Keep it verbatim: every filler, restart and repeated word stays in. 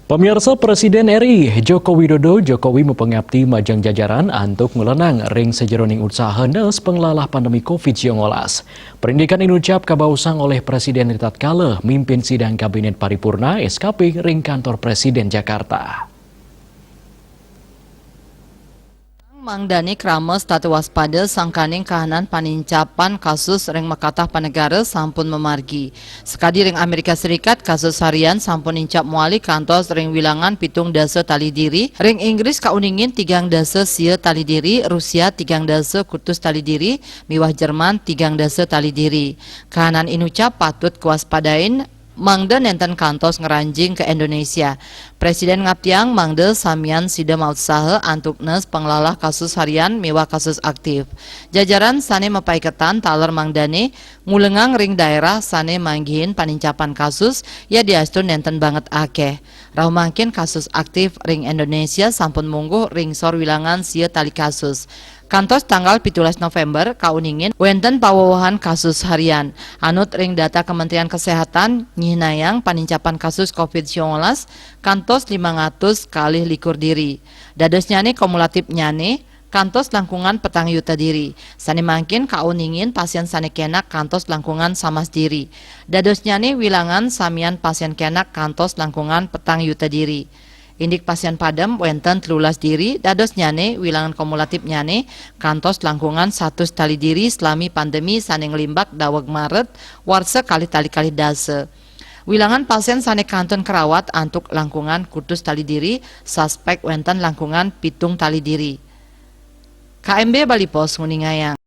Pemirsa, Presiden R I Joko Widodo Jokowi mapangabdi majeng jajaran antuk ngulenang ring sajeroning usaha nes panglalah pandemi covid sembilan belas. Parindikan inucap kabaosang olih Presiden ritatkala mimpin sidang Kabinet Paripurna S K P ring Kantor Presiden Jakarta. Mangdané krama setata waspada sangkaning kahanan panincapan kasus ring makatah panegara sampun mamargi. Sakadi ring Amerika Serikat, kasus harian sampun nincap mawali kantos ring wilangan pitung dasa tali diri, ring Inggris kauningin tigang dasa sia tali diri, Rusia tigang dasa kutus tali diri, miwah Jerman tigang dasa tali diri. Kahanan inucap patut kawaspadain mangda nenten kantos ngranjing ka Indonesia. Presiden ngaptiang mangda samian sida mausaha antuk nes panglalah kasus harian miwah kasus aktif. Jajaran sane mapaiketan taler mangdane ngulengang ring daerah sane manggihin panincapan kasus, yadiastu nenten banget akeh. Rauh mangkin kasus aktif ring Indonesia sampun mungguh ring sor wilangan sia tali kasus. Kantos tanggal pitulas November, kauningin wenten pawewehan kasus harian. Anut ring data Kementerian Kesehatan, nyihnayang panincapan kasus covid sembilan belas kantos limang atus kalih likur diri. Dadosnyane kumulatifnyane kantos langkungan petang yuta diri. Sane mangkin kauningin pasien sane kenak kantos langkungan samas diri. Dadosnyane wilangan samian pasien kenak kantos langkungan petang yuta diri. Indik pasien padem wenten telulas diri, dadosnyane wilangan kumulatifnyane kantos langkungan satus tali diri salami pandemi sane nglimbak daweg Maret warsa kalih tali kalih dasa. Wilangan pasien sane kantun karawat antuk langkungan kutus tali diri, suspek wenten langkungan pitung tali diri. K M B Bali Post nguningayang.